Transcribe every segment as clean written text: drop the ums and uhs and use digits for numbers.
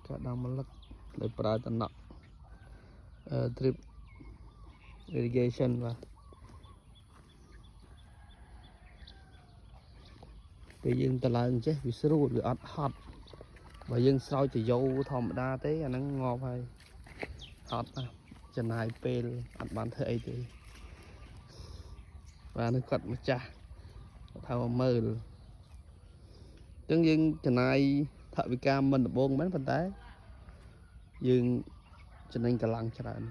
ការដាំម្លឹកដោយប្រើតំណក់drip irrigation បាទពេលយើងតឡើងចេះវាស្រួលវាអត់ហត់បើយើងស្រោចទៅយោធម្មតាទេអាហ្នឹងងាប់ហើយហត់ណាស់ចំណាយពេលអត់បានធ្វើអីទេបាទនេះគាត់ម្ចាស់គាត់ថាមកមើលអញ្ចឹងយើងចំណាយថវិកាមិនដំបងមែនប៉ុន្តែយើងចំណេញកម្លាំងច្រើន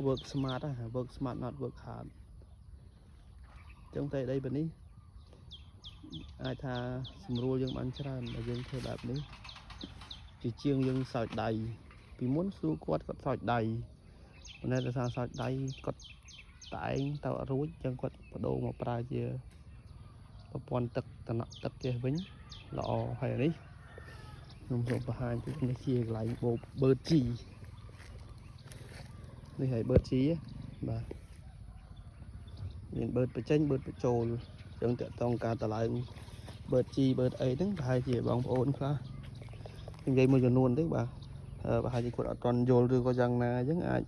work smart ណា work smart, not work hard. អញ្ចឹងតែដីបែបនេះអាចថាស្រួលយើងបានច្រើនបើយើងធ្វើបែបនេះជាជាងយើងសោចដៃពីមុនសួរគាត់គាត់សោចដៃប៉ុន្តែដោយសារសោចដៃគាត់តែឯងទៅអត់រួចអញ្ចឹងគាត់បដូរមកប្រើជាប្រព័ន្ធទឹកតំណក់ទឹកចេះវិញល្អហើយអានេះខ្ញុំសូមបង្ហាញពីនេះជាកន្លែងបូបបឺតជីនេះហើយបឺតជីបាទមានបឺតបញ្ចេញបឺតបញ្ចូលអញ្ចឹងតកតងការតឡើងបឺតជីបឺតអីហ្នឹងប្រហែលជាបងប្អូនខ្លះនិយាយមួយចំនួនទេបាទប្រហែលជាគាត់អត់ទាន់យល់ឬក៏យ៉ាងណាអញ្ចឹងអាច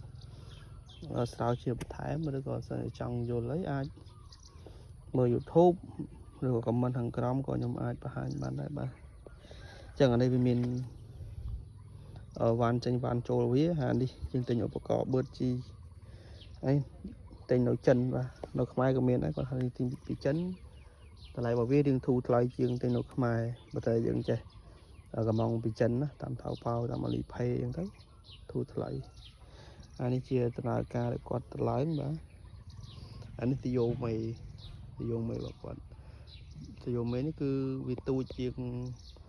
ស្រាវជ្រាវបន្ថែមឬក៏សិនជាចង់យល់អីអាចមើល YouTube ឬក៏ comment ខាងក្រោមក៏ខ្ញុំអាចបង្ហាញបានដែរបាទអញ្ចឹងអានេះវាមានវ៉ាន់ចេញវ៉ាន់ចូលវាហើយនេះយើងទិញឧបករណ៍បឺតជីហើយទិញនៅចិនបាទនៅខ្មែរក៏មានដែរគាត់ថាទិញពីចិនតម្លៃរបស់វារៀងធូរថ្លៃជាងទិញនៅខ្មែរបើតែយើងចេះកំងពីចិនណាតាមថៅប៉ាវតាម Alipay អញ្ចឹងទៅធូរថ្លៃអានេះជាដំណើរការដែលគាត់តម្លើងបាទអានេះទយោមេទយោមេរបស់គាត់ទយោមេនេះគឺវាទូចជាង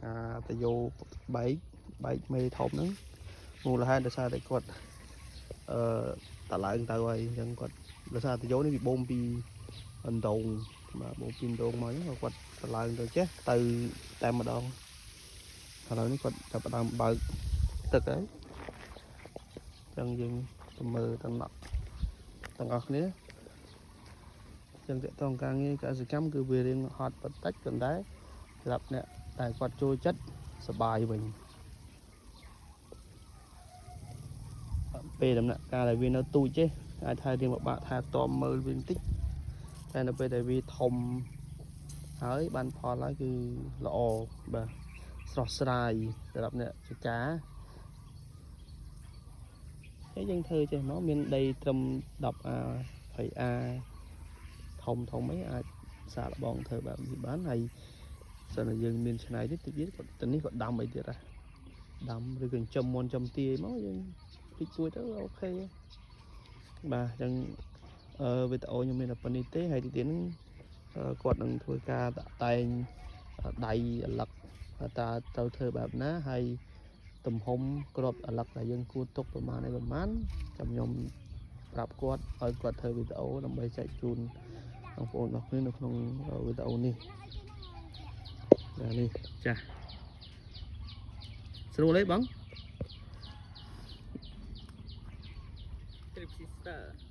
អាទយោបែកបែកមេធំហ្នឹងមូលហេតុដោយសារតែគាត់តឡើងទៅហើយអញ្ចឹងគាត់ដោយសារទយោនេះវាបូមពីអណ្ដងបាទបូមពីអណ្ដងមកអញ្ចឹងគាត់តឡើងទៅចេះទៅតែម្ដងឥឡូវនេះគាត់ចាប់ផ្ដើមបើកទឹកហើយអញ្ចឹងយើងទៅមើលតំណក់ទាំងអស់គ្នាអញ្ចឹងតកតងការងារកសិកម្មគឺវារៀងហត់បន្តិចប៉ុន្តែសម្រាប់អ្នកដែលគាត់ចូលចិត្តសប្បាយវិញពេលដំណាក់កាលដែលវានៅទូចទេអាចថារៀងពិបាកថែទាំមើលវាបន្តិចតែនៅពេលដែលវាធំហើយបានផលហើយគឺល្អបាទស្រស់ស្រាយសម្រាប់អ្នកចការហើយយើងធ្វើចេះមកមានដីត្រឹម 10A 20A ធំធំអីអាចសាកល្បងធ្វើបែបនេះបានហើយសិនតែយើងមានឆ្នៃទៀតតិចទៀតគាត់ទៅនេះក៏ដាំអីទៀតដែរដាំឬក៏ចិញ្ចឹមមន់ចិញ្ចឹមទាមកយើងតិចតួចទៅOK បាទអញ្ចឹងវីដេអូខ្ញុំមានតែប៉ុណ្្នេះទេហើយទីទៀតហ្នឹងគាត់នឹងធ្វើការតាក់តែងដៃឪឡឹកតើត្រូវធ្វើបែបណាហើយទំហំក្របឪឡឹកដែលយើងគួរទុកប្រមាណអីប្រមាណចាំខ្ញុំប្រាប់គាត់ឲ្យគាត់ធ្វើវីដេអូដើម្បីចែកជូនបងប្អូនអរគ្នានៅក្នុងវីដេអូនេះបាទនេះចាស់ស្រួលទេបង Drip system.